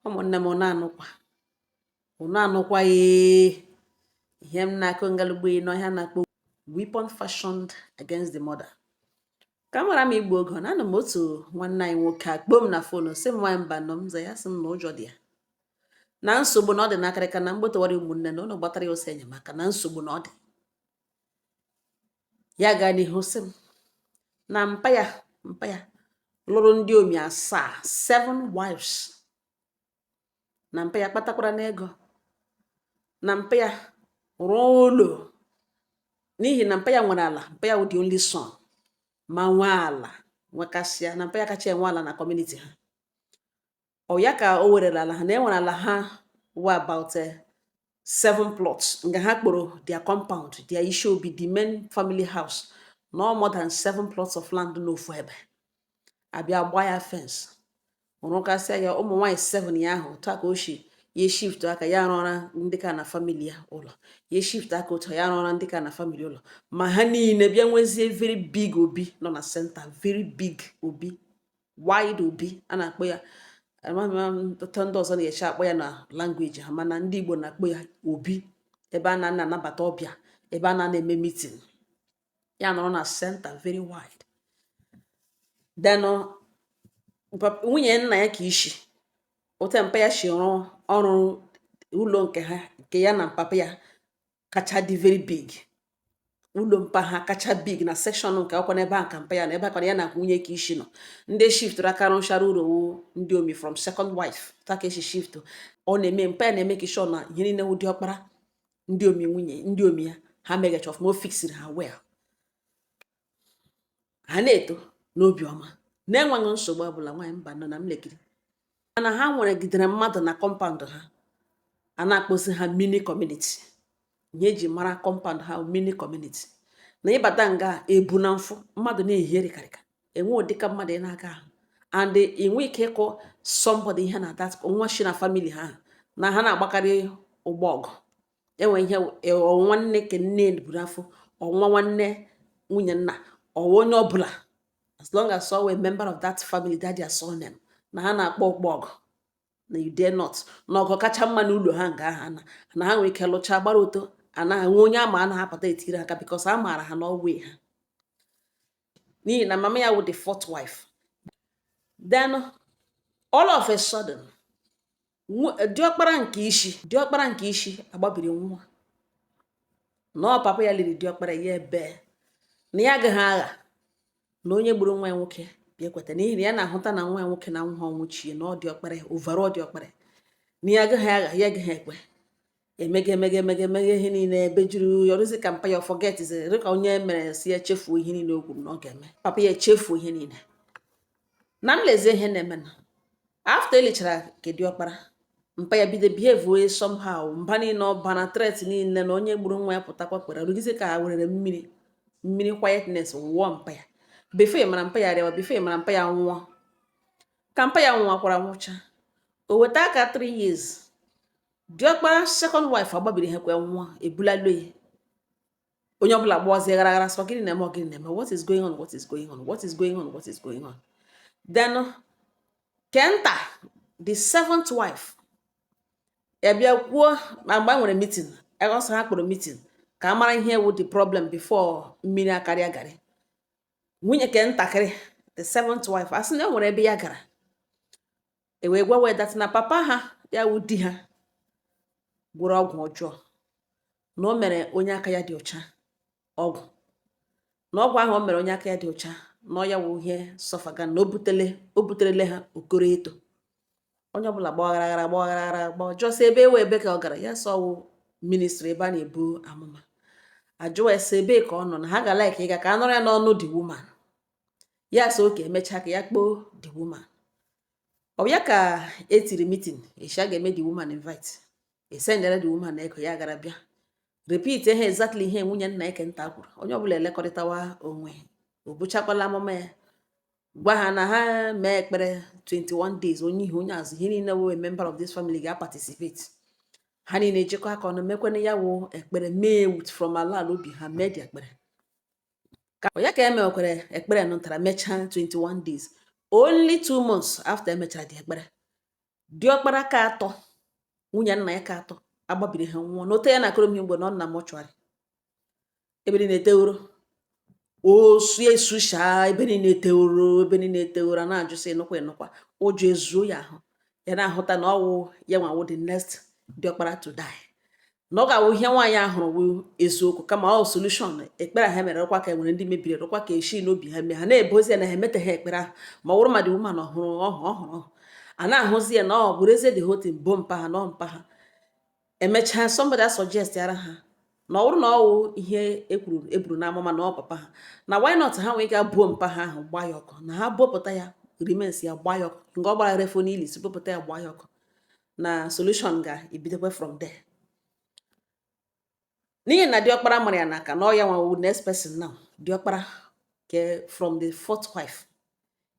Ụmụnne m, unu anụkwa, unu anụkwa. Ee, ihe m na-akụ ngalugbo n'ọhịa na-akpọ weapon fashioned against the mother. Ka m mara m igbu oge na anụ m, otu nwanne anyị nwoke a kpọọ m na phone, sị m, "Nwaanyị mba nọ." M za ya, sị m na ụjọ dị ya na nsogbu na ọ dị n'akịrịka na mgbotowara ụmụnne na ụlọ gbatara ya ọsọ enyemaka na nsogbu na ọ dị. Ya gaa n'ihu sị m na mpa ya lụrụ ndị omi asaa, seven wives, na mpa ya kpatakwara n'ego, na mpa ya rụọ ụlọ, n'ihi na mpa ya nwere ala. Mpa ya wụ the only son, ma nwee ala nwekasịa, na mpa ya kacha enwe ala na community ha. Ọ ya ka o werere ala ha na enwere ala ha wụ about seven plots nga ha kpọrọ their compound, their isi obi, the main family house, no more than seven plots of land n'ofu ebe. Abịa gba ya fence, rụkasịa ya. Ụmụ nwaanyị seven ya ahụ, otu a ka o si ya shift aka ya rụọra ndị ka na family ya ụlọ, ya shift aka otu ya rụọra ndị ka na family ụlọ, ma ha niile bịa nwezie very big obi nọ na center, very big obi, wide obi a na-akpọ ya. Amaghị m otu ndị ọzọ na-eche akpọ ya na language ha, mana ndị Igbo na-akpọ ya obi, ebe a na-ana anabata ọbịa, ebe a na-eme meeting. Ya nọrọ na center, very wide. Then nwunye nna ya ka ishi otu mpa ya si rụọ ọrụ ụlọ nke ha, nke ya na papa ya kacha dị very big. Ụlọ mpa ha kacha big na section nke akwụkwọ n'ebe ahụ ka mpa ya na ebe akwana ya na nwunye ka ishi nọ. Ndị shiftụrụ aka rụchara ụlọ wu ndị omi from second wife ta ka esi shift. Ọ na-eme mpa ya na-eme ka sure na ihe niile wụ dị ọkpara ndị omi, nwunye ndị omi ya, ha megacha ọfụma, o fixiri ha well. Ha na-eto n'obi ọma na-enweghị nsogbu ọbụla. Nwaanyị mba nọ na m lekiri, mana ha nwere gidere mmadụ na compound ha a na-akpọzi ha mini community. Ihe eji mara compound ha bụ mini community, na ịbata nga ebu na mfụ mmadụ na-ehierikarịka enwe ụdịka mmadụ ị na-aga ahụ, and enwe ike ịkụ somebody ihe na that nwa shi na family ha na ha na-agbakarị ụgbọ ọgụ. Enwe ihe ọnwa nne ke nne buru afọ, ọnwa nwanne nwunye nna, ọwa onye ọbụla, as long as ọ wee member of that family, that their surname, na ha na-akpọ ụgbọ ọgụ, na you dare not, na ọgụ kacha mma n'ụlọ ha nga ahụ na ha nwere ike lụchaa gbara ụtọ anaghị nwe onye ama anaghị apụta etiri aka, because a maara ha n'ọwe ha, n'ihi na mama ya wụ the fourth wife. Then all of a sudden, diọkpara nke ishi agbabiri nwa na ọ papa ya liri diọkpara ya, ebe na ya agaghị agha na onye gburu nwa ya nwoke bịa kweta, n'ihi na ya na-ahụta na nwa ya nwoke na nwụha ọnwụ chie na ọ diọkpara ya overall diọkpara, na ya agaghị agha, ya agaghị ekwe. Emege emege emege emege ihe niile ebe juru ya, ọrụzi ka mpa ya forget dị ka onye mere si ya chefuo ihe niile o kwuru na ọ ga-eme. Papa ya echefuo ihe niile. Na m lezie ihe na-eme na after elichara nke diọkpara, mpa ya bido behave wee somehow. Mba niile ọ bara, threat niile na onye gburu nwa ya pụtakwa kwere rụgizi ka ha werere mmiri mmiri quietness wụọ mpa ya. Before mara, mpa ya rịawa. Before mara, mpa ya nwụọ. Ka mpa ya nwụwakwara nwụcha, o weta aka 3 years, diọkpara second wife agbabiri ihe kwe nwụọ, ebulalu ya. Onye ọbụla gbawazie gara gara, sọ gịnị na-eme, ọ gịnị na-eme? What is going on? What is going on? What is going on? What is going on? Then kenta, the seventh wife, ya bịa kwuo ma mgbe a nwere meeting ọsọ, ha kpọrọ meeting ka a mara ihe wụ the problem before mmiri akarịa garị. Nwunye ke ntakịrị, the seventh wife, a sị na e nwere ebe ya gara, e wee gwa wee that na papa ha, ya wụ di ha, gwụrụ ọgwụ ọjọọ, na o mere onye aka ya dị ọcha ọgwụ, na ọgwụ ahụ o mere onye aka ya dị ọcha, na ọ ya wụ ihe sọfaga na o buterele ha okoro eto. Onye ọbụla gbaghara gbaghara gba jọsị ebe ewe ebe ka ọ gara. Ya sọ wụ ministry ebe a na-ebu amụma. Ajụwa ese ebe ka ọ nọ na ha ga like ịga ka a nọrọ ya n'ọnụ the woman. Ya sị oke, emechaa ka ya kpoo the woman. Ọ ya ka etiri meeting echi a ga-eme the woman invite, esendere the woman ego, ya gara bịa repeat ihe exactly ihe nwunye nna eke nta kwuru. Onye ọbụla elekọrịtawa onwe. O buchakwala amụma ya, gwa ha na ha mee ekpere 21 days, onye ihu onye azụ, ihe niile wụ a member of this family ga-participate. Ha niile ejikọ aka ọnụ mekwana ya wụ ekpere, mee with from ala ala obi ha, mee dị ekpere. Ka ya ka emekwere ekpere nụtara, mechaa 21 days, only 2 months after emechara dị ekpere, Diọkpara ka atọ, nwunye nna ya ka atọ, agbabiri ha nwụọ n'ote ya na akọrọ m mgbe na ọ na mortuary, ebe niile eteworo osu esusha, ebe niile eteworo, ebe niile eteworo. A na-ajụ sị, ịnụkwa ịnụkwa, ụjọ ezuo ya ahụ. Ya na-ahụta na ọwụ ya nwawo the next diọkpara to die, na ọ ga-awụ ihe nwaanyị ahụ hụrụ wụ eziokwu, kama ọ solution ekpere ha mere rụkwa ka e nwere ndị mebiri rụkwa ka esi n'obi ha mee. Ha na-ebozi ya na ha emeteghị ekpere ahụ, ma ọ bụrụ ma the woman ọhụrụ ọhụ ọhụrụ ọhụ a na-ahụzi ya na ọ bụrụzie the whole thing bo mpa ha na ọ mpa ha. Emechaa, somebody a suggest ara ha na ọ bụrụ na ọ wụ ihe ekwuru eburu n'amụma na ọ papa ha, na why not ha nwee ike buo mpa ha ahụ, gbaa ya ọkụ, na ha bopụta ya, remains ya, gbaa ya ọkụ nke ọ gbara refo n'ili, si bopụta ya, gbaa ya ọkụ, na solution ga-ebidokwa from there, n'ihi na diọkpara mara ya n'aka na ọ ya nwawu next person now, diọkpara ke from the fourth wife.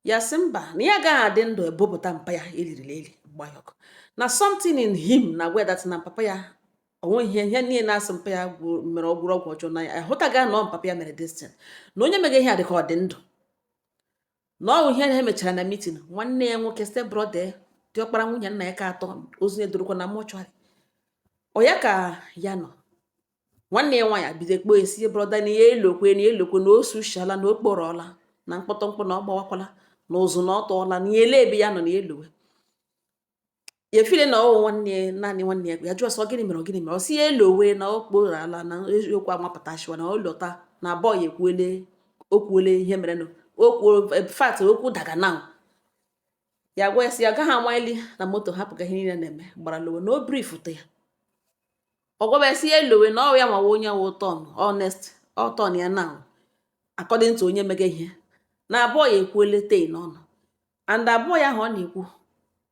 Ya sị mba, na ya agaghị adị ndụ ebopụta mpa ya elirila eli, gbaa ya ọkụ, na something in him na gwa that na papa ya onwe ihe ihe niile na-asị mpa ya mere ọgwụrụ ọgwụ ọjọọ, na ya ahụtaga na ọ papa ya mere this thing, na onye mega ihe a dị ka ọ dị ndụ, na ọ bụ ihe ha mechara na meeting. Nwanne ya nwoke, step brother, diọkpara nwunye nna ya ka atọ, ozu ya dorokwa na mortuary, ọ ya ka ya nọ. Nwanne ya nwaanyị bido kpọọ esi brother na ya elokwe na elokwe na o sushala na o kporọọla na mkpọtọmkpọ na ọ gbawakwala na ụzụ na ọ tọọla, na ya ele ebe ya nọ na ya elowe ya efile na ọwụ nwanne ya, naanị nwanne ya. Ya jụọ sọ, gịnị mere? Ọ gịnị mere? Ọ sị ya elowe na o kporala na eziokwu amapụtashiwa na ọ lọta na boy ekwuele, o kwuole ihe mere nụ, o kwuo fact, okwu daga now. Ya gwa ya sị ya agaghị amali na moto hapụga ihe niile na-eme gbara lowe na o brief ya. Ọ gwaba ya sị ya elowe na ọ ya nwawa onye wụ turn honest, ọ turn ya now, according to onye mega ihe na abụọ ya ekwuole tei n'ọnụ, and abụọ ya ahụ ọ na-ekwu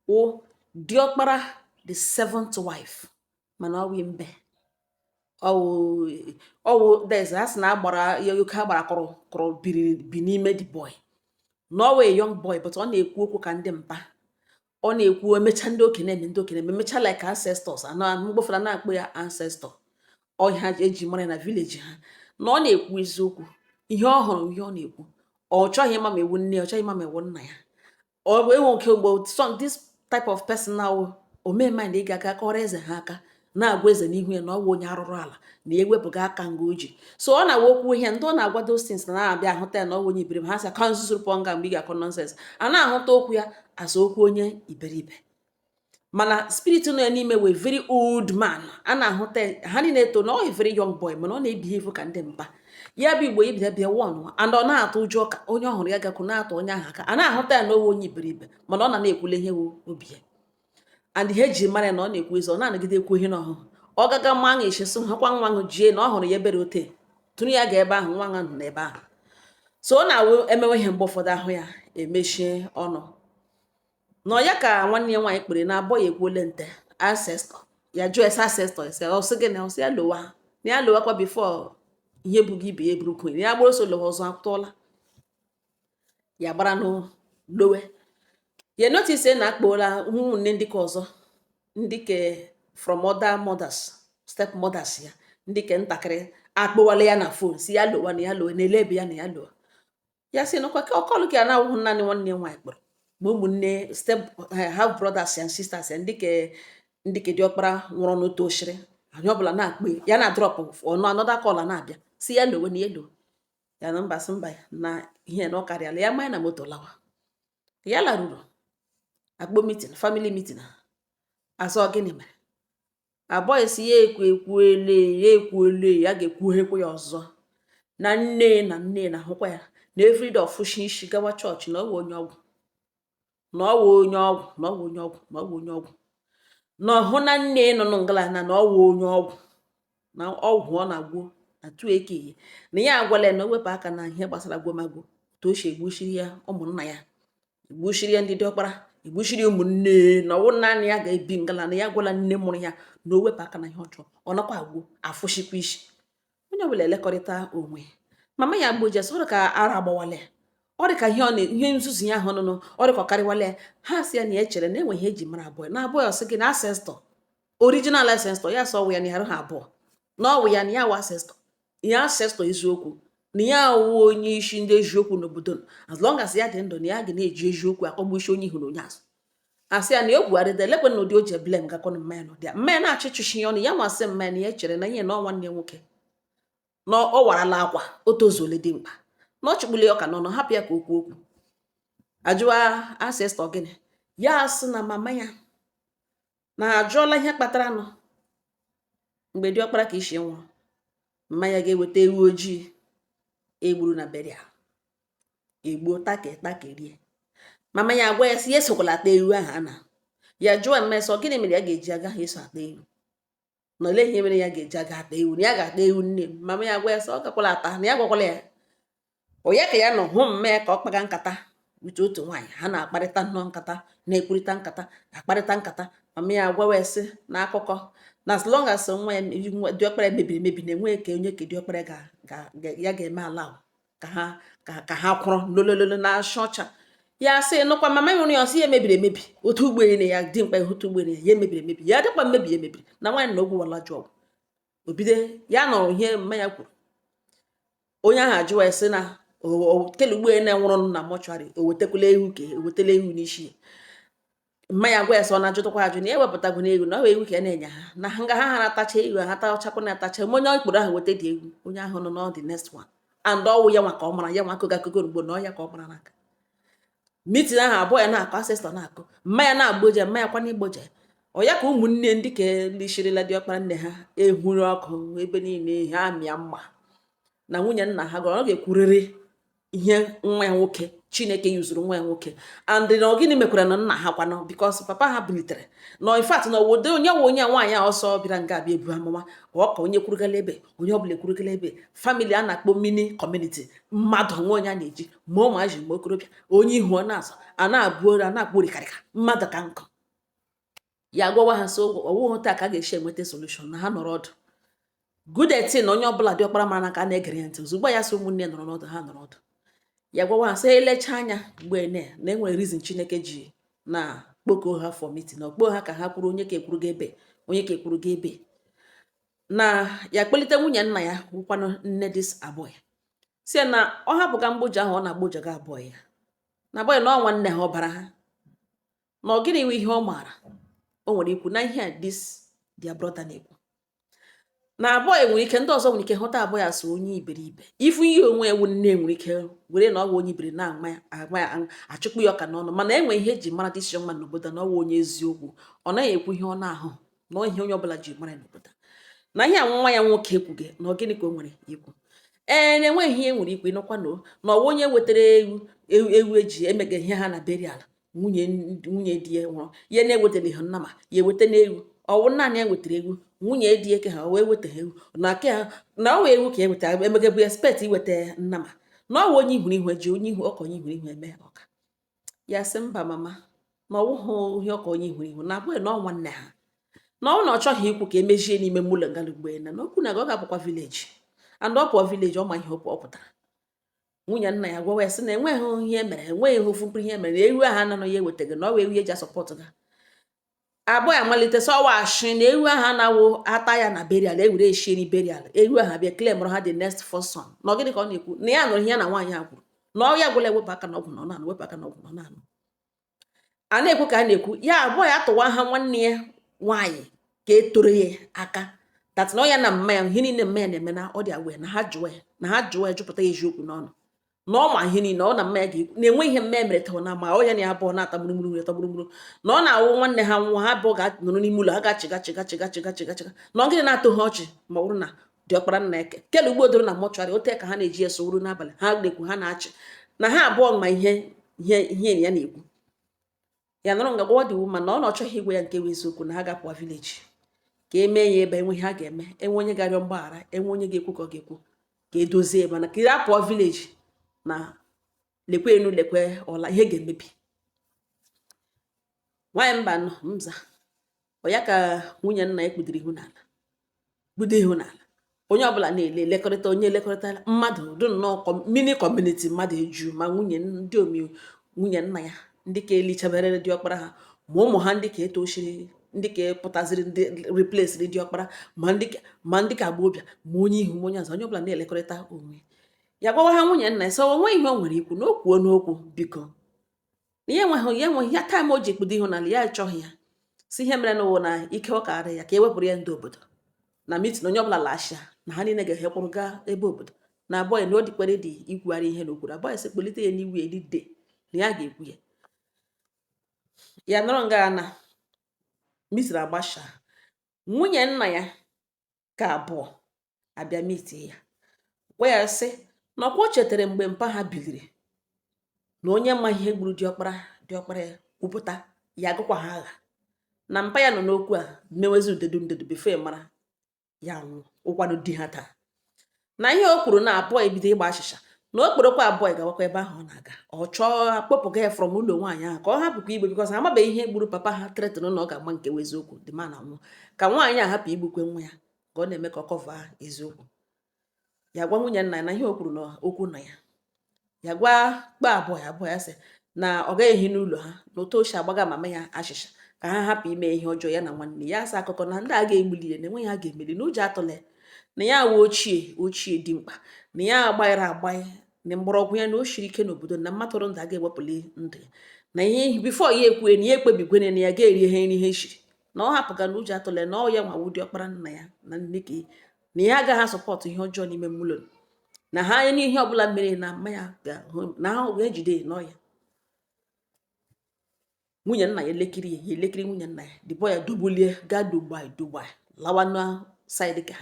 wụ diọkpara the seventh wife, mana ọ wụ mbe ọwụ ọwụ des a sị na agbara ya oke agbara kụrụ kụrụ biri bi n'ime the boy, na ọ wụ a young boy, but ọ na-ekwu okwu ka ndị mpa. Ọ na-ekwu emecha ndị okenye eme, ndị okenye eme, emecha like ancestors ana mgbefara na-akpọ ya ancestor ọhịa eji mara ya na village ha, na ọ na-ekwu eziokwu, ihe ọ hụrụ, ihe ọ na-ekwu. Ọ chọghị ịma ma ewu nne ya, ọ chọghị ịma ma ewu nna ya. Ọ bụ enwe oke mgbe some this type of person now ome mind ịga aka kọrọ eze ha aka na-agwa eze n'ihu ya na ọ bụ onye arụrụ ala na ewepụga aka nga o ji. So ọ na-awa okwu ihe ndị ọ na-agwa those things na na-abịa ahụta ya na ọ bụ onye iberibe. Ha sị aka nzuzuru pụọ nga mgbe ị ga-akọ nonsense. A na-ahụta okwu ya as okwu onye iberibe, mana spirit nọ ya n'ime wee very old man. A na-ahụta ha niile eto na ọ a very young boy, mana ọ na-ebehave ka ndị mpa ya bụ igbo ibia bịa one, and ọ na-atụ ụjọ ka onye ọhụrụ ya gakwu na-atụ onye ahụ aka. A na-ahụta ya na owe onye iberibe, mana ọ na na-ekwule ihe wụ obi ya, and ihe eji mara ya na ọ na-ekwu ezi. Ọ na-anagide ekwu ihe n'ọhụhụ. Ọ gaga mma aṅụ eshesi hụkwa nwa ahụ jie na ọ hụrụ ya ebere ote tụrụ ya ga ebe ahụ, nwa ahụ nọ n'ebe ahụ. So ọ na-awụ emewe ihe mgbe ụfọdụ ahụ ya emechie ọnụ nọ ya ka nwanne ya nwaanyị kpere na abụọ ya ekwuole nte ancestor. Ya jụọ ese ancestor, ese ọ sị gịnị? Ọ sị ya lowa, na ya lowakwa before ihe bugo ibe ya eburukwu ya gbara oso lowa ọzọ atụọla ya gbara n'lowe ya. Notice na akpọla ụmụnne ndị ka ọzọ, ndị ke from other mothers, step mothers ya, ndị ke ntakịrị, akpọwala ya na phone si ya lowa, na ya lowe, na ele ebe ya na ya lowa. Ya sị nụkwa ka ọkọlụ ka ya na-awụghị naanị nwanne ya nwaanyị kpọrọ, ma ụmụnne step half brothers and sisters ya, ndị ke diọkpara nwụrụ n'otu oshiri anyị ọbụla na-akpọ ya na drop ọnụ another call a na-abịa si ya lowe na ya lowe ya na mba, sị mba na ihe na ọ karịala ya manya na moto lawa. Ya laruru akpọ meeting, family meeting. Azọ gịnị mere? Abụọ esi ya ekwu ekwuele ya, ekwuele ya, ga-ekwughekwa ya ọzọ na nne na nne na ahụkwa ya na everyday ọfụshi isi gawa chọọchị, na ọ wụ onye ọgwụ, na ọ wụ onye ọgwụ, na ọ wụ onye ọgwụ, na ọ wụ onye ọgwụ, na ọhụ na nne nọ n'ngala na ọ wụ onye ọgwụ, na ọgwụ ọ na-agwọ na tu eke na ya agwala ya na o wepụ aka na ihe gbasara gwomagwo otu o si egbuchiri ya ụmụnna ya, egbuchiri ya ndị diọkpara, egbuchiri ụmụnne, na ọwụ naanị ya ga-ebi ngala, na ya gwala nne mụrụ ya na o wepụ aka na ihe ọjọọ ọ nakwa agwụ afụshikwa isi. Onye ọbụla elekọrịta onwe. Mama ya gboji ọ dị ka ara agbawala ya, ọ dị ka ihe ọ na ihe nzuzu ya ahụ nụnụ, ọ dị ka ọ karịwala ya. Ha sị ya na ya echere na enwe ihe eji mara abụọ na abụọ ya. Ọsị gị na ancestor, original ancestor ya sọ ọwụ ya na ya ha abụọ na ọwụ ya na ya wụ ancestor ya, ancestor eziokwu, na ya awụ onye isi ndị eziokwu n'obodo. As long as ya dị ndụ, na ya ga na-eji eziokwu akọgbu isi onye ihu na onye azụ. Asị ya na ya okwugharịda elekwe na ụdị o ji blame gakwanụ mma ya n'ụdị a. Mma ya na-achịchụchi ya ọnụ, ya nwasị mma ya na ya chere na ihe na ọ nwanne ya nwoke na ọ warala akwa, o tozuole dị mkpa na ọ chụkpụla ya ọka n'ọnụ, hapụ ya ka o kwuo okwu. Ajụwa ancestor gịnị, ya asị na mama ya na ajụọla ihe kpatara nụ mgbe diọkpara ka isi nwụrụ, mma ya ga-eweta ewu ojii egburu na burial, egbuo take take rie. Mama ya agwa ya sị ya esokwala ata ewu ahụ. A na ya jụọ mma sọ gịnị mere ya ga-eji agaghị eso ata ewu, na olee ihe mere ya ga-eji aga ata ewu, na ya ga-ata ewu nne m. Mama ya agwa ya sị ọ gakwala ata, na ya gwakwala ya. Ọ ya ka ya nọ hụ mma ya ka ọ kpaga nkata with otu nwaanyị, ha na-akparịta nnọọ nkata, na-ekwurịta nkata, akparịta nkata. Mama ya agwawa ya sị na akụkọ na as long as nwa ya diọkpara mebiri emebi, na enweghị ka onye ka diọkpara ya ga-eme ala ka ha ka ha kwụrụ lolololo na asha ọcha. Ya sị nụkwa mama ya nwere ya, ọsị ya mebiri emebi otu ụgbọelu ya dị mkpa, otu ụgbọelu ya ya mebiri emebi, ya dịkwa mmebi, ya mebiri na nwaanyị na ogwu wala jụọ obido. Ya nụrụ ihe mma ya kwuru, onye ahụ ajụwa ya sị na kele ụgbọelu na-enwụrụ na mortuary, o wetakwala ewu, ka o wetala ewu n'isi ya. Mma ya gwa ya sị ọ na-ajụtụkwa ajụ, na ya ewepụtago n'ewu, na ọ bụ ewu ka ya na-enye ha, na nga ha ha atacha ewu ha tachakwa na atacha onye ikporo ahụ weta dị ewu, onye ahụ nọ n'ọ the next one and ọwụ ya nwa ka ọ mara ya nwa akụgo akụgo mgbe na ọ ya ka ọ mara n'aka. Meeting ahụ abụọ ya na-akọ, ancestor na-akọ, mma ya na-agboje, mma ya kwana igboje. Ọ ya ka ụmụnne ndị ka lishirila diọkpara nne ha ehuru ọkụ ebe niile, ha amịa mma na nwunye nna ha gwara ọ ga-ekwurịrị ihe nwa ya nwoke, Chineke yuzuru nwa ya nwoke and na ọ gịnị mekwara na nna ha kwanụ, because papa ha bilitere na in fact na obodo onye nwe onye nwaanyị a ọsọ bịara nga abịa ebu amụma ọ ka onye kwurugala ebe onye ọbụla ekwurugala ebe family a na-akpọ mini community mmadụ nwe onye a na-eji ma ụmụazị ma okorobịa, onye ihu ọ na-azụ a na-abụ a na-akpọ orikarịka mmadụ ka nkụ. Ya gwawa ha so ọwụghị taa ka a ga-esi enweta solution, na ha nọrọ ọdụ good thing na onye ọbụla dị ọkpara mara ka a na-egere ya ntị. Ozugbo ya sị ụmụnne nọrọ n'ọdụ, ha nọrọ ọdụ. Ya gwawa ha sị elecha anya mgbe ne na enwere reason Chineke ji na kpoko ha for meeting, na okpo ha ka ha kwuru, onye ka ekwuru ga ebe, onye ka ekwuru ga ebe, na ya kpelite nwunye nna ya wụkwanụ nne this abụọ ya, si ya na ọ hapụga mgboji ahụ ọ na-agbojaga abụọ ya na abụọ ya, na ọ nwanne ha ọbara ha, na ọ gịnị nwe ihe ọ maara o nwere ikwu na ihe a this their brother na-ekwu na abụọ ya nwere ike, ndị ọzọ nwere ike hụta abụọ ya so onye iberibe ifu ihe onwe ewu nne nwere ike were na ọ bụ onye iberi na-ama ya ama ya achụkpụ ya ọka n'ọnụ, mana enwe ihe eji mara this young man n'obodo na ọ bụ onye eziokwu, ọ naghị ekwu ihe ọ na-ahụ na ihe onye ọbụla ji mara ya n'obodo, na ihe a nwa ya nwoke ekwughị na ọ gịnị ka o nwere ikwu. Ee, na enweghị ihe nwere ikwu ịnụkwa na ọwa onye wetara ewu ewu eji emega ihe ha na burial nwunye di ya nwụrụ, ya na-ewetara ihe nnama ya eweta n'ewu, ọwụ naanị ya wetara ewu, nwunye di ya ke ha wee weta ewu na ke ha na ọ wee ewu ka e weta, emegebu expect iweta nnama, na ọwụ onye ihuru ihu eji onye ihu ọka onye ihuru ihu eme ọka. Ya sị mba mama, na ọwụghị ihe ọka onye ihuru ihu na abụghị na ọ nwanne ha, na ọ na ọ chọghị ikwu ka emejie n'ime mụlọ ngalugbe na n'okwu na ọ ga-abụkwa village and ọ pụọ village, ọ ma ihe ọ pụtara. Nwunye nna ya gwawa ya sị na enweghị ihe mere, enweghị ofu mkpụrụ ihe mere na ewu ahụ ananọ ya ewetaghị, na ọ wụ ewu eji asupport ga abụọ ya malite sọwa ashị na ewu ahụ anawo ata ya na burial ewere eshieri burial, ewu ahụ abịa claim ha the next first son, na ọ gịnị ka ọ na-ekwu, na ya nụrụ ihe ya na nwaanyị a kwuru, na ọ ya gwụla ewepụ aka n'ọgwụ na ọ na-anụ wepụ aka n'ọgwụ na ọ na-anụ a na-ekwu ka a na-ekwu ya abụọ ya tụwa ha nwanne ya nwaanyị ka e toro ya aka that na ọ ya na mma ya ihe niile mma ya na-eme na ọ dị aware, na ha jụọ ya na ha jụọ ya jụpụta ya eziokwu n'ọnụ, na ọ ma ihe niile ọ na mma ya ga-ekwu na enwe ihe mma ya mere tawa na ma ọ ya na ya abụọ na-ata gburugburu ata gburugburu, na ọ na-awụ nwanne ha nwụọ, ha abụọ ga-nọrọ n'ime ụlọ ha ga-achịga chịga chịga chịga chịga chịga, na ọ gịnị na-atụ ha ọchị ma ọ bụrụ na diọkpara nna eke kele ugbo doro na mortuary ote ka ha na-eji eso wuru n'abalị, ha na-ekwu ha na-achị na ha abụọ ma ihe ihe ihe ya na-ekwu. Ya nọrọ nga gwawa the woman na ọ na ọ chọghị igwe ya nke bụ eziokwu, na ha ga-apụwa village ka emee ya ebe enwe ihe ha ga-eme, enwe onye ga-arịọ mgbaghara, enwe onye ga-ekwu ka ọ ga-ekwu ka edozie, mana ka ya pụọ village na lekwe enu lekwe ọla ihe ga-emebi. Nwaanyị mba nọ mza ọ ya ka nwunye nna ya kpudoro ihu n'ala, kpudo ihu n'ala, onye ọbụla na-ele elekọrịta onye elekọrịta mmadụ dị nnọọ mini community mmadụ eju, ma nwunye ndị omi nwunye nna ya ndị ka elichabere diọkpara ha, ma ụmụ ha ndị ka etochiri, ndị ka pụtaziri, ndị replace diọkpara, ma ndị ka agbọbịa, ma onye ihu ma onye azụ, onye ọbụla na-elekọrịta onwe ya. Gwawa ha nwunye nna ya sị onwe ihe o nwere ikwu na o kwuo n'okwu biko. Na ya enweghị ya time o ji ekpudo ihu n'ala, ya achọghị ya. Si ihe mere n'ụwa na ike ọ karị ya ka e wepụrụ ya ndị obodo na meeting, onye ọbụla lashia na ha niile ga-ehekwuru gaa ebe obodo na boy na o dikwere dị ikwugharị ihe na okwuru boy sị kpọlite ya n'iwu ya de na ya ga-ekwu ya. Ya nọrọ nga na meeting agbasha, nwunye nna ya ka abụọ abịa meeting ya, gwa ya sị na ọkwa o chetara mgbe mpa ha biliri na onye ma ihe gburu diọkpara ya kwupụta ya, agụkwa ha agha na mpa ya nọ n'okwu a mewezi udedu ndedu before mara ya nwụọ ụkwanụ di ha taa. Na ihe o kwuru na abụọ ebido ịgba achịcha na o kporokwa abụọ gawakwa ebe ahụ ọ na-aga, ọ chọọ akpọpụga ya from ụlọ nwaanyị ahụ ka ọ hapụkwa igbe, because amabeghị ihe gburu papa ha, threaten na ọ ga-agba nke eziokwu dị ma na nwụọ, ka nwaanyị a hapụ igbukwe nwa ya, ka ọ na-eme ka ọ cover eziokwu. Ya gwa nwunye nna ya na ihe o kwuru na okwu nna ya, ya gwa kpa abụọ ya abụọ ya sị na ọ gaghị ehi n'ụlọ ha na otu o si agbaga mama ya achịcha ka ha hapụ ime ihe ọjọọ. Ya na nwanne ya asa akụkọ na ndị a ga-egbuli ya na enweghị ha ga-emeli, na ụjọ atụla ya, na ya wụ ochie ochie dimkpa, na ya agbaghịrị agbaghị, na mgbọrọgwụ ya na o shiri ike n'obodo, na mmadụ ndụ a ga-ewepụli ndụ ya na ihe before ya ekwue na ya ekpebigwene na ya ga-eri ihe nri ihe eshiri, na ọ hapụga, na ụjọ atụla ya, na ọ ya nwa wụ diọkpara nna ya na nne ka na ya agaghị asupport ihe ọjọọ n'ime mmụlọ, na ha n'ihe ọbụla mere na mma ya ga-ahụ na ha ga-ejide n'ọya. Nwunye nna ya elekiri ya, ya elekiri nwunye nna ya. The boy ya dobulie gaa Dubai, Dubai lawa na side ka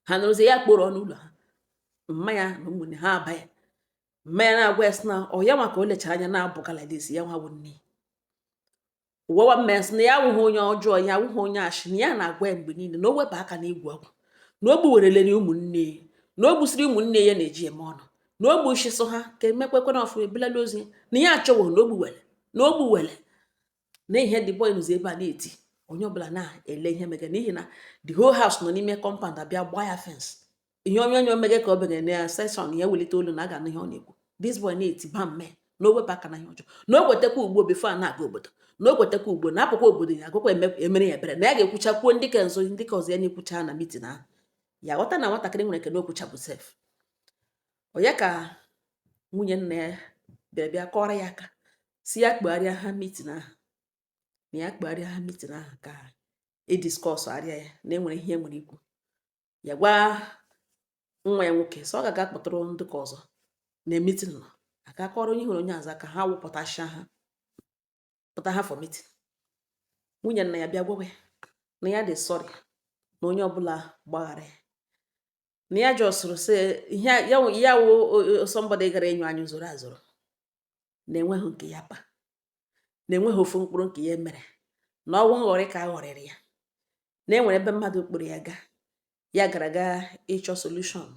ha nọrọzie ya kpọrọ n'ụlọ ha, mma ya na ụmụnne ha aba ya. Mma ya na-agwa ya sị na ọ ya nwa ka o lechara anya na-abụga like this, ya nwa bụ nne ụwawa. Mma ya sị na ya awụghị onye ọjọọ, ya awụghị onye ashị, na ya na-agwa ya mgbe niile na o wepụ aka n'igwu ọgwụ, na o gbuwerelere ụmụnne ya, na o gbusiri ụmụnne ya na-eji eme ọnụ, na o gbuchisụ ha ka emekwekwana ọfụ ebulala ozi, na ya achọwo na o gbuwere, na o gbuwere na ihe. The boy nụzi ebe a na-eti, onye ọbụla na-ele ihe mege, n'ihi na the whole house nọ n'ime compound abịa gbaa ya fence. Ihe onye onye omege ka o begere na ya session ya welite olu na a ga-anụ ihe ọ na-ekwu. This boy na-eti bam mee na o wepụ aka na ihe ọjọọ, na o kwetekwa ugbo before a na-aga obodo, na o kwetekwa ugbo na apụkwa obodo ya agụkwa emere ya ebere, na ya ga-ekwuchakwuo ndị ka nzo, ndị ka ọzọ ya na-ekwucha na meeting ahụ. Ya ghọta na nwatakịrị nwere nke na okwuchabụ sef. Ọ ya ka nwunye nna ya bịara bịa kọrọ ya aka, si ya kpegharịa ha meeting ahụ, na ya kpegharịa ha meeting ahụ ka e discuss arịa ya, na enwere ihe enwere ikwu. Ya gwa nwa ya nwoke sọ ọ ga-aga kpọtụrụ ndị ka ọzọ na meeting nọ aka kọrọ onye hụrụ onye aza ka ha wụpụtasịa ha pụta ha for meeting. Nwunye nna ya bịa gwawa ya na ya dị sorry, na onye ọbụla gbaghara ya, na ya jọsụrụ sị ihe ya wụ somebody gara enyo anya zoro azoro, na enweghị nke ya pa, na enweghị ofu mkpụrụ nke ya mere, na ọnwụ nghọrị ka a ghọrịrị ya, na enwere ebe mmadụ kpụrụ ya gaa, ya gara gaa ịchọ solution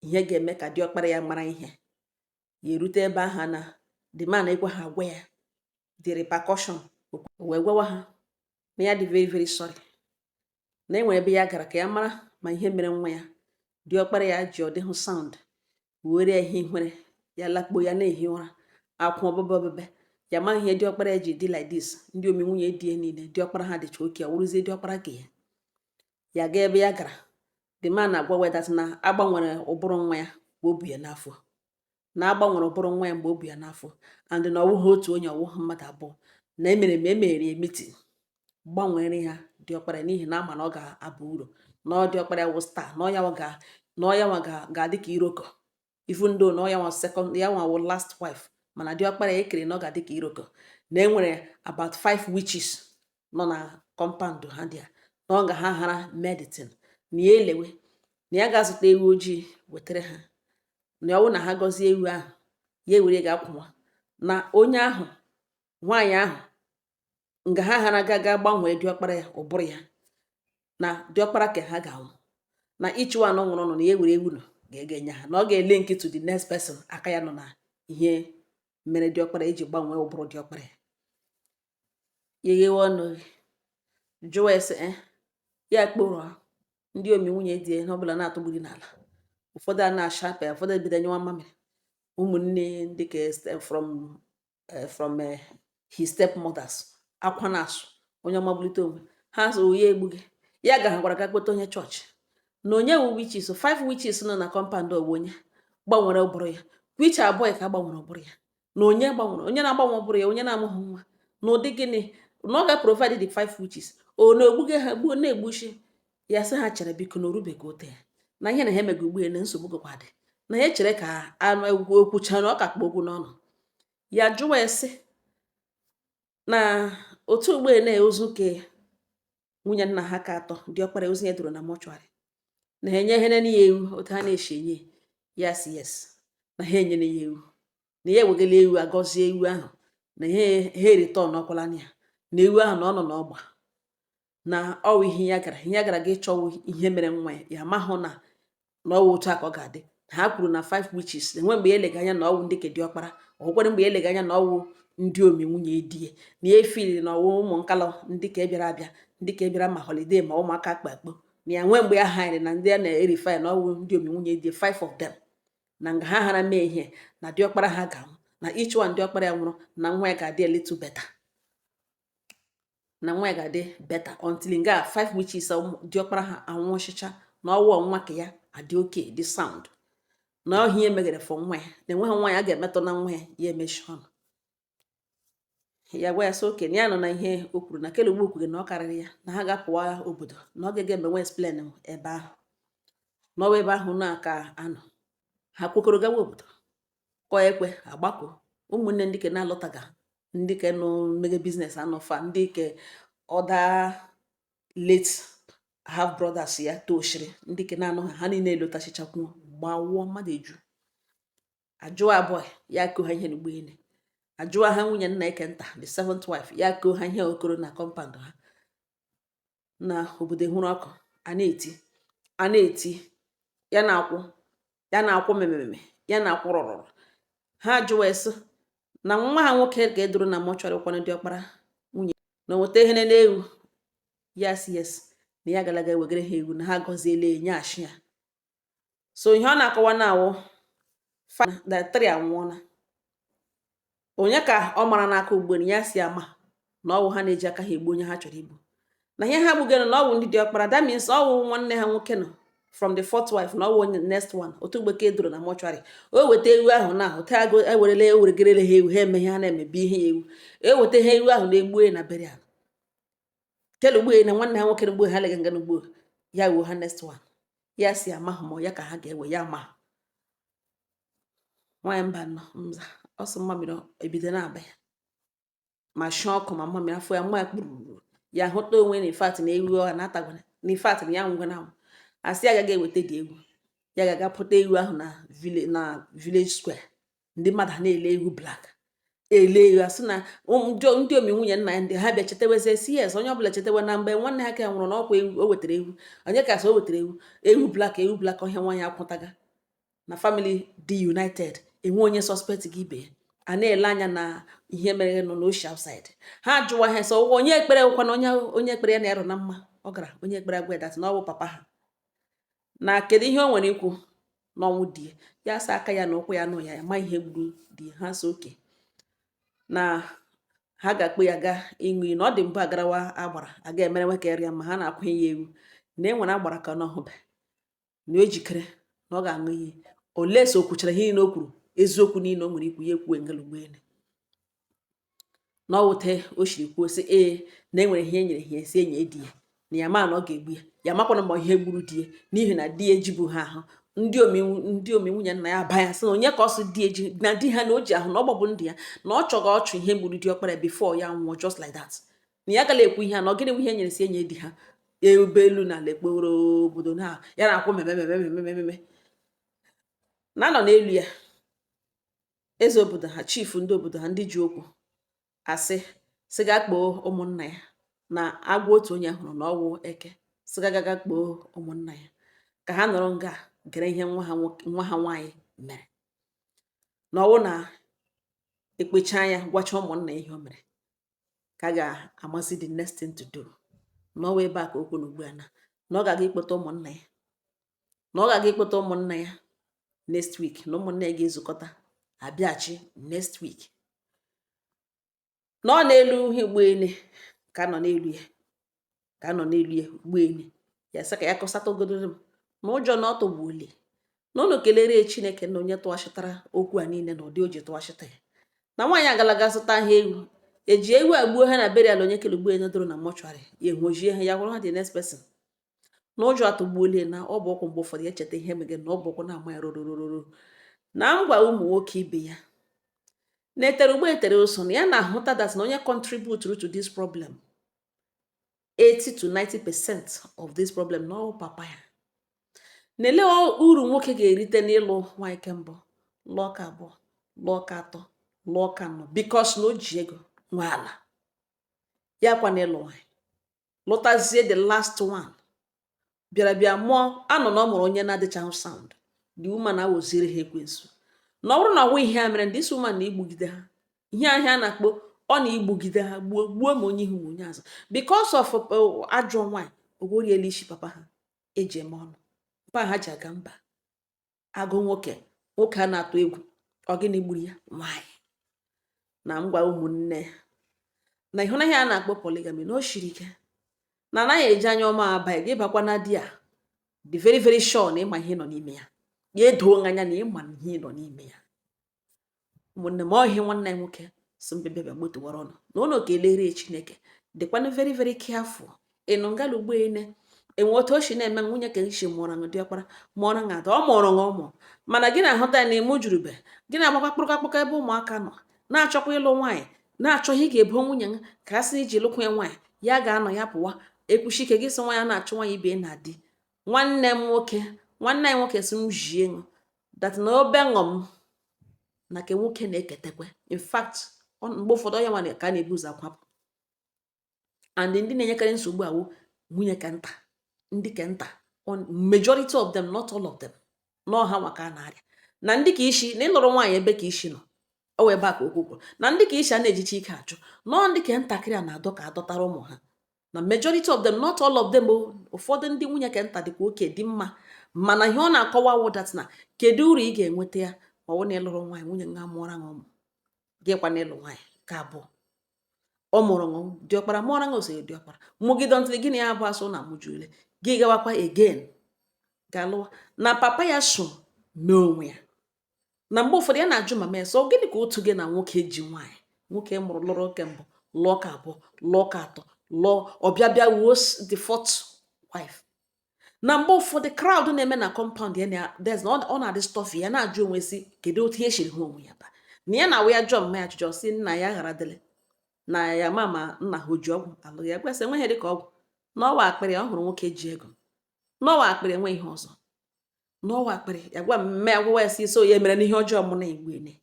ihe ga-eme ka diọkpara ya mara ihe. Ya erute ebe ahụ na the man ekwe ha agwa ya the repercussion, o wee gwawa ha na ya dị very very sorry, na enwere ebe ya gara ka ya mara ma ihe mere nwa ya diọkpara ya ji ọ dịghị sound were ya ihe ihere ya lakpuo ya na-ehi ụra akwụ ọbụbe ọbụbe ya maghị ihe diọkpara ya ji dị like this. Ndị omi nwunye di ya niile diọkpara ha dịcha oke, ọ wụrụzie diọkpara ka ya ya gaa ebe ya gara, the man na-agwa that na agbanwere ụbụrụ nwa ya mgbe o bu ya n'afọ, na agbanwere ụbụrụ nwa ya mgbe o bu ya n'afọ, and na ọwụghị otu onye, ọwụghị mmadụ abụọ, na emere ma emere ya meeting gbanwere ya diọkpara, n'ihi na ama na ọ ga-aba uru, na ọ diọkpara ya wụ star, na ọ ya ga na ọ ya nwa ga-adị ka iroko, even though na ọ ya nwa second, ya nwa wụ last wife, mana diọkpara ya ekere na ọ ga-adị ka iroko, na enwere about five witches nọ na compound ha dị ya, na ọ ga ha hara medicine, na ya elewe na ya ga-azụta ewu ojii wetara ha, na ọ bụrụ na ha gọzie ewu ahụ, ya ewere ga-akwụnwa na onye ahụ nwaanyị ahụ nga ha hara ga gbanwee diọkpara ya ụbụrụ ya, na diọkpara ka ha ga-anwụ, na each one nwụrụ nọ na ya ewere ewu nọ ga-ege enye ha, na ọ ga-ele nke to the next person aka ya nọ na ihe mere diọkpara eji gbanwee ụbụrụ diọkpara ya. Ya eghewe ọnụ jụwa ese ya kpọrọ ndị omi nwunye di ya ihe ọbụla na-atụgburi n'ala, ụfọdụ a na-ashape, ụfọdụ ebido nyewa mamịrị, ụmụnne ndị ka from his stepmothers akwa na-asụ onye ọmabulite onwe ha so ya egbughị ya ga ha gwara ga kpọta onye chọọchị na onye wu witches, five witches nọ na compound ọwụ onye gbanwere ụbụrụ ya, witch abụọ ka gbanwere ụbụrụ ya. Na onye gbanwere, onye na-agbanwe ọ bụrụ ya, onye na-amụghị nwa na ụdị gịnị na ọ ga-provide the five witches, o na-egbuge ha gbuo na-egbuchi ya. Sị ha chere biko, na orubeghị ote ya na ihe na ha emega ugbu a, na nsogbu gịkwa dị na ya chere ka anụ okwucha na ọ ka kpọ okwu n'ọnụ. Ya jụwa ya sị na otu ugbo na-ozu ke nwunye nna ha ka atọ, diọkpara, ozu ya doro na mortuary, na ha enye ihe ya ewu otu ha na-esi enye ya. Si yes, na ha enyere ya ewu, na ya ewegala ewu agọzie ewu ahụ, na ha ha return ọkwala ya, na ewu ahụ na ọ nọ n'ọgba, na ọwụ ihe ya gara ga ịchọwụ ihe mere nwa ya. Ya amahụ na ọwụ otu a ka ọ ga-adị. Ha kwuru na five witches enwe mgbe ya elega anya na ọwụ ndị ke diọkpara, ọhụkwara mgbe ya elega anya na ọwụ ndị omi nwunye di ya, na ya efili na ọwụ ụmụ nkalọ ndị ka bịara abịa, ndị ka bịara ma holiday, ma ụmụaka akpa akpo, na ya nwee mgbe ya hanyere na ndị a na-erifa ya, na ọwụ ndị omi nwunye di ya, five of them, na nga ha hara mee ihe na diọkpara ha ga-anwụ, na each one diọkpara ya nwụrụ, na nwa ya ga-adị a little better, na nwa ya ga-adị better until nga five witches diọkpara ha anwụchicha, na ọwụ nwa ka ya adị oke dị sound, na ọhịa ihe megere for nwa ya, na enweghị nwa ya a ga-emetụ na nwa ya. Ya emechi ọnụ, ya gwa ya sị oke na ya nọ na ihe o kwuru na kele ugbo kwuru na ọ karịrị ya, na ha ga-apụwa obodo, na ọ ga-ege emenwe explain ebe ahụ n'ọwa ebe ahụ na ka anọ ha kwekọrọ gawa obodo kọọ ekwe agbakọ ụmụnne ndị ke na-alọtaga, ndị ke nọ mege business anọfa, ndị ke ọda late half brothers ya toshiri, ndị ke na-anọ ha, ha niile elotachichakwu gbawụọ mmadụ eju ajụọ abụọ ya koo ha ihe n'ugbo ene, ajụọ ha nwunye nna eke nta, the seventh wife, ya koo ha ihe okoro na compound ha na obodo hụrụ ọkụ a na-eti a na-eti ya na-akwụ, ya na-akwụ memememe, ya na-akwụ rọrọrọ. Ha jụwa esi na nwa ha nwoke ga-eduru na mortuary kwanụ diọkpara nwunye na o nweta ihe n'ewu. Ya si yes, na ya galaga ewegara ha ewu, na ha gọziele ya, nyeghachi ya. So ihe ọ na-akọwa na awụ na three anwụọla, onye ka ọ mara n'aka ugbu a na ya si ama na ọwụ ha na-eji aka ha egbu onye ha chọrọ igbu, na ihe ha gbugere na ọwụ ndị diọkpara. That means ọwụ nwanne ha nwoke nọ from the fourth wife, na ọwụ onye next one otu mgbe ka edoro na mortuary. O weta ewu ahụ na otu agụ ewerele eweregerele ha ewu, ha eme ihe ha na-emebi ihe ya ewu, eweta ha ewu ahụ na-egbu na burial kele ugbo na nwanne ha nwoke na ugbo ha lega nga n'ugbo ya wuo ha next one. Ya si amahụ ma ya ka ha ga-ewe ya ma nwaanyị mba nọ nza ọsọ mmamiri ebido na-aba ya ma shie ọkụ ma mmamiri afọ ya mma ya kpururu ya hụta onwe na ifat na ewu ọ na-atagwana na ifat na ya nwụgwana anwụ. Asị ya agaghị eweta dị ewu, ya ga-aga pụta ewu ahụ na village, na village square, ndị mmadụ ha na-ele ewu black, ele ewu. Asị na ndị omi nwunye nna ya ndị ha bịa chetawezi si yes, onye ọbụla chetawe na mgbe nwanne ha ka nwụrụ na ọkwa ewu o wetara, ewu onye ka sị o wetara, ewu, ewu black, ewu black. Ọhịa nwaanyị akwụtaga na family dị united, enwe onye suspect gị ibe ya, a na-ele anya na ihe mere nọ n'oshi outside. Ha jụwa ha sọ onye ekpere wụkwa na onye ekpere ya na-erụ na mma ọ gara onye ekpere agwa that na ọ bụ papa ha, na kedu ihe o nwere ikwu n'ọnwụ di ya. Ya sa aka ya na ụkwụ ya nụ ya, ma ihe gburu di ya. Ha so oke na ha ga-akpụ ya gaa ịṅụ iyi na ọ dị mbụ agarawa agbara aga emerewe ka erịa ma ha na-akwụ ya ewu na e nwere agbara ka ọ nọhụbe na o jikere na ọ ga-aṅụ iyi ole so o kwuchara ihe niile o kwuru, eziokwu niile o nwere ikwu ya ekwuwe ngalugbeene na ọ wute o siri kwuo sị ee, na e nwere ihe e nyere ha si enye di ya, na ya ma na ọ ga-egbu ya, ya makwana ma ihe gburu di ya, n'ihi na di ya ejibu ha ahụ. Ndị omi nwunye nna ya aba ya sị na onye ka ọ sị di eji na di ha na o ji ahụ na ọ gbagbu ndụ ya, na ọ chọga ọchụ ihe gburu di ọkpara before ya nwụọ, just like that, na ya gala ekwu ihe a, na ọ gịnị bụ ihe e nyere si enye di ha ebe elu na ala ekporo obodo na ya na-akwụ mememememememe na anọ n'elu ya. Eze obodo ha, chief ndị obodo ha, ndị ji okwu asị sị ga kpoo ụmụnna ya na agwa otu onye hụrụ na ọwụ eke, sị ga gaga kpoo ụmụnna ya ka ha nọrọ nga gere ihe nwa ha nwoke, nwa ha nwaanyị mere, na ọwụ na ekpecha ya gwacha ụmụnna ya ihe o mere ka a ga-amazi the next thing to do. Na ọwa ebe a ka okwu na ugbu a na ọ ga-aga ikpọta ụmụnna ya, na ọ ga-aga ikpọta ụmụnna ya next week, na ụmụnna ya ga-ezukọta abịaghachi next week, na ọ n'elu ihe ụgbọelu ka nọ n'elu ya, ka nọ n'elu ya ụgbọelu ya sị ka ya kọsatagodoro m na ụjọ na ọ tọgbuolie, na unu kelere Chineke na onye tụghachitara okwu a niile na ụdị o ji tụghachita ya. Na nwaanyị agalaga zụta ahịa ewu eji ewu a gbuo ha na burial, onye kele gbuo ya doro na mortuary, ya ehojie ha, ya gwara ha the next person na ụjọ atụgbuolie na ọ bụ ụkwụ. Mgbe ụfọdụ ya echeta ihe megere na ọ bụ ụkwụ na-ama ya rorororo. Na ngwa ụmụ nwoke ibe ya na-etere ugbo etere ụsọ, na ya na-ahụta that na onye contribute to this problem, 80 to 90% of this problem, na ọ papa ya. Na-ele uru nwoke ga-erite n'ịlụ nwaanyị ke mbụ, lụọ ka abụọ, lụọ ka atọ, lụọ ka anọ, because na o ji ego nwe ala ya, kwa na ịlụ nwaanyị lụtazie the last one bịara bịa mụọ anọ na ọ mụrụ onye na-adịchaghị sound. The woman awoziri ha ekwensu, na ọ bụrụ na ọwụ ihe a mere, this woman na-igbugide ha ihe ahịa a na-akpọ ọ na-igbugide ha, gbuo gbuo ma onye ihu ma onye azụ, because of ajọ nwaanyị ogoriela isi papa ha eji eme ọnụ mpa ha ji aga mba agụ. Nwoke nwoke a na-atụ egwu, ọ gịnị gburu ya? Nwaanyị. Na ngwa ụmụnne, na ịhụnanya a na-akpọ polygamy na o shiri ike, na anaghị eji anya ọma aba gị bakwa na di a dị very very sure na ịma ihe nọ n'ime ya, ya edoo anya na ịma ihe nọ n'ime ya. Ụmụnne m, ọ ihe nwanne ya nwoke si mbịa bịa gbotowara ọnụ na ụnụ kelere Chineke. Dịkwanụ very very careful ịnụ ngala ugbo ene enwe otu o si na-eme nwunye ka isi mụọrọ ṅụ diọkpara mụọrọ ṅụ ada, ọ mụọrọ ṅụ ụmụ, mana gị na-ahụta ya na ime jurube gị na-agbakwa kpụrụka kpụka ebe ụmụaka nọ na-achọkwa ịlụ nwaanyị, na-achọ ihe ị ga-ebo nwunye m ka a sị iji lụkwa ya nwaanyị, ya ga-anọ ya pụwa ekwuchi ike gị sị nwa ya na-achụ nwaanyị ibe na di. Nwanne m nwoke, nwanne anyị nwoke si m jie ṅụ that na obe ṅụ m na ke nwoke na-eketekwe. In fact, mgbe ụfọdụ ya nwa ka a na-ebu ụzọ akwapụ, and ndị na-enyekarị nsogbu awụ nwunye ka nta, ndị ka nta, majority of them, not all of them, n'ọha nwa ka a na-arịa na ndị ka isi na ịlụrụ nwaanyị ebe ka isi nọ o wee ebe a ka okwu kwuru na ndị ka isi a na-ejicha ike achụ nọọ, ndị ka ntakịrị a na-adọ ka adọtara ụmụ ha, na majority of them, not all of them o. Ụfọdụ ndị nwunye ka nta dịkwa oke dị mma, mana ihe ọ na-akọwa wụ that na kedu uru ị ga-enweta ya ma ọ bụ na ịlụrụ nwaanyị nwunye nga mụọra ṅụ ụmụ gị kwa na ịlụ nwaanyị ka abụọ, ọ mụrụ ṅụ diọkpara, mụọra ṅụ osoghị diọkpara, mụgide ntịrị gị na ya bụ asụ na amụjuole gị gawakwa again ga-alụwa. Na papa ya so mee onwe ya, na mgbe ụfọdụ ya na-ajụ mama ya sọ, gịnị ka otu gị na nwoke ji nwaanyị nwoke mụrụ lụrụ ke mbụ, lụọ ka abụọ, lụọ ka atọ, lụọ ọbịa bịa wuo the fourth wife. Na mgbe ụfọdụ crowd na-eme na compound ya na there's na ọ na-adị stuffy. Ya na-ajụ onwe si kedu otu ihe siri hụ onwe ya ba na ya na-awụ ya jụọ mma ya ajụjụ sị nna ya ghara dịlị na ya ma ma nna ha o ji ọgwụ alụ ya kwesị enweghị dịka ọgwụ n'ọwa akpịrị ọ hụrụ nwoke ji ego n'ọwa akpịrị, enwe ihe ọzọ n'ọwa akpịrị. Ya gwa mme ya gwawa ya sị so ya mere n'ihe ọjọọ mụ na igbu ene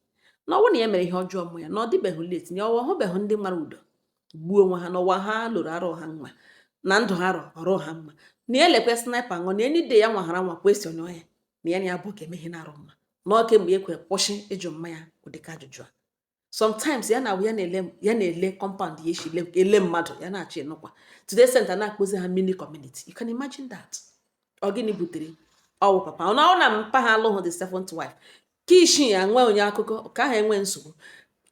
na ọwụ na ya mere ihe ọjọọ mụ ya na ọ dịbeghị late na ọwa hụbeghị ndị mara udo gbuo onwe ha n'ụwa ha lụrụ arụ ha mma na ndụ ha rọ ọrụ ha mma, na ya lekwe sniper ṅụ na any day ya nwaghara nwa question ya na ya na ya bụ ka eme ihe na-arụ mma na ọ kemgbe ekwe kwụsị ịjụ mma ya ụdịka ajụjụ a. Sometimes ya na ya na-ele ya na-ele compound ya esi ele mmadụ ya na-achọ ịnụkwa today center na-akpụzi ha mini community. You can imagine that. Ọ gịnị butere ọwụ papa ọ na ọ na mpa ha alụghị the seventh wife ka ishi ya nwee onye akụkọ ka ha enwe nsogbu.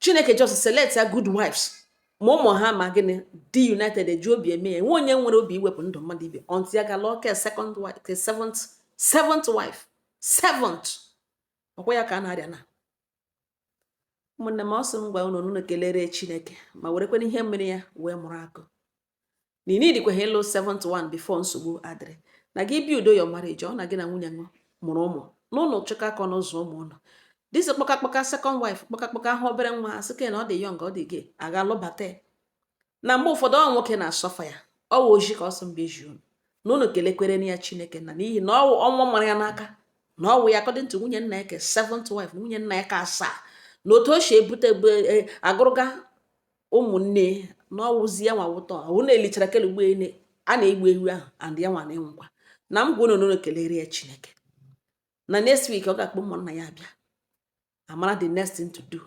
Chineke just select ya good wives, ma ụmụ ha ma gịnị dị united eji obi eme ya, enwe onye nwere obi iwepụ ndụ mmadụ ibe until ya ga lụọ ke second wife, ke seventh wife, seventh ọkwa ya ka a na-arịa na ụmụnne m. Ọsọ m gwa unu, unu kelere Chineke ma werekwana ihe mere ya wee mụrụ akụ na ị nidikwa ịlụ seventh one before nsogbu adịrị na gị build your marriage. Ọ na gị na nwunye ṅụ mụrụ ụmụ n'ụlọ chịkọ aka n'ụzọ ụmụ ụlọ this kpọkakpọka second wife kpọkakpọka ahụ obere nwa asị ke na ọ dị young, ọ dị gay aga lụbata ya. Na mgbe ụfọdụ ọ nwoke na-asọfa ya ọ wụ oji ka ọsọ mba eji unu na unu kelekwere na ya Chineke na n'ihi na ọwụ ọnwa mara ya n'aka na ọwụ ya according to nwunye nna ya ke seventh wife, nwunye nna ya ka asaa, na otu o si ebute agụrụga ụmụnne na ọwụzi ya nwa wụtọ ọwụ na elichara kelugbo ene a na-egbu ewu ahụ and ya nwa na-enwekwa na m gwa unu na unu kelere ya Chineke. Na next week ọ ga-akpọ ụmụnna ya abịa amara the next thing to do.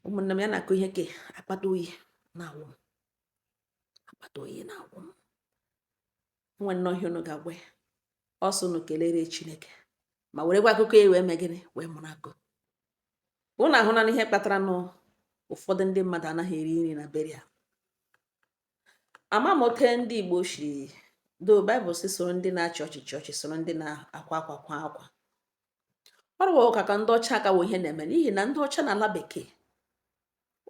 Ụmụnne m, ya na-akụ ihe ke akpata oyi na-awụ m, akpata oyi na-awụ m. Nwe nnọọ ihe unu ga-agwa ya ọsọ unu kelere Chineke ma werekwa akụkọ ya wee mee gịnị wee mụrụ akụ. Unu ahụla na ihe kpatara nụ ụfọdụ ndị mmadụ anaghị eri nri na burial. Ama m ote ndị Igbo shiri do Baịbụl si soro ndị na-achị ọchịchị ọchị, soro ndị na-akwa akwa kwa akwa. Ọrụ ụka ka ndị ọcha akawo ihe na-eme, n'ihi na ndị ọcha na ala bekee,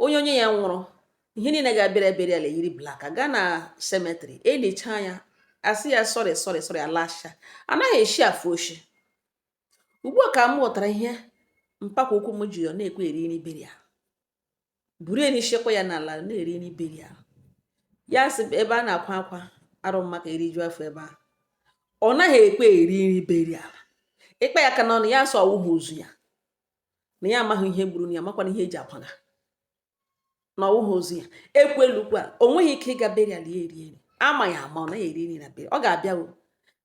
onye ya nwụrụ, ihe niile ga-abịara ebere ala yiri black aga na cemetery elichaa ya, asị ya sorry, sorry, sorry, alasha anaghị eshi afụ oshi. Ugbu a ka m ghọtara ihe mpakwa ukwu m ji ya na-ekwe eri nri burial, buru ya n'ishikwa ya n'ala na-eri nri burial. Ya sị ebe a na-akwa akwa arụ maka eriju afọ ebe ahụ, ọ naghị ekwe eri nri burial. Ịkpa ya aka n'ọnụ, ya sọ ọwụghị ozu ya, na ya amaghị ihe gburu ya, makwana ihe eji akwaga na ọwụghị ozu ya. Ekwelukwa o nweghị ike ịga burial ya eri nri. Ama ya ama, ọ naghị eri nri na burial. Ọ ga-abịa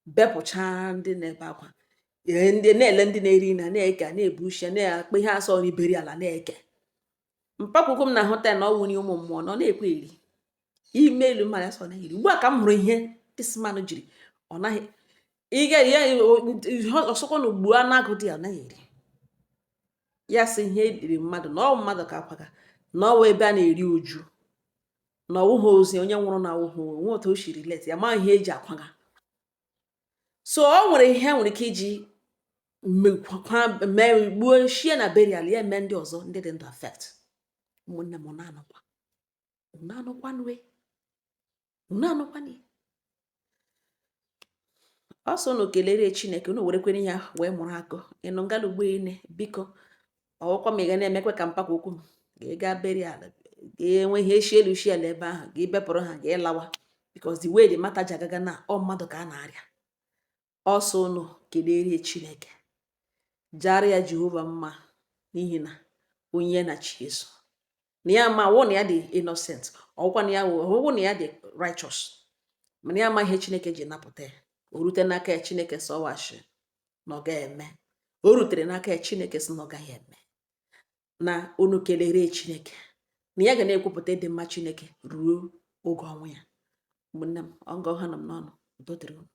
bepụcha ndị na-ebe akwa, ndị na-ele, ndị na-eri nri na-eke, na-ebu ushi na-akpa ihe asọ nri burial na-eke. Mpakwukwu m na-ahụta ya na ọwụ nri ụmụ mmụọ na ọ na-ekwe eri ime elu mmadụ asọ naghị eri. Ugbu a ka m hụrụ ihe this man jiri ọ naghị ịga ya ọsọkwa na ugbu a na-agụ dị ya, ọ naghị eri. Ya sị ihe eriri mmadụ na ọ mmadụ ka akwaga na ọwụ ebe a na-eri uju, na ọwụghị ozi onye nwụrụ, na awụghị onwe otu o shiri let ya ma ihe eji akwaga. So o nwere ihe nwere ike iji mee gbuo shie na burial ya eme ndị ọzọ ndị dị ndụ affect. Ụmụnne m, na-anụkwa na-anụkwanụ na-anụkwanụ ọsọ unu kelere Chineke, unu werekwere ya wee mụrụ akụ ịnụ ngala ugbo ene. Biko, ọwụkwa ma ị ga na-emekwa ka mpakwa okwu m ga ị gaa burial, ga-enwe ihe eshi elu shi ala ebe ahụ, ga ibepụrụ ha, ga ịlawa, because the way the matter ji agaga na ọ mmadụ ka a na-arịa ọsọ. Unu kelere Chineke, jara ya Jehova mma, n'ihi na onye na chi eso na ya ma wụ na ya dị innocent, ọwụkwa na ya ọwụkwụ na ya dị righteous, mana ya ama ihe Chineke ji napụta ya. O rute n'aka ya, Chineke sọwashi na ọ gaghị eme. O rutere n'aka ya, Chineke sị na ọ gaghị eme. Na unu kelere Chineke na ya ga na-ekwupụta ịdị mma Chineke ruo oge ọnwụ ya. Ụmụnne m, ọngọ ha nọ m n'ọnụ. Udo dịrị unu.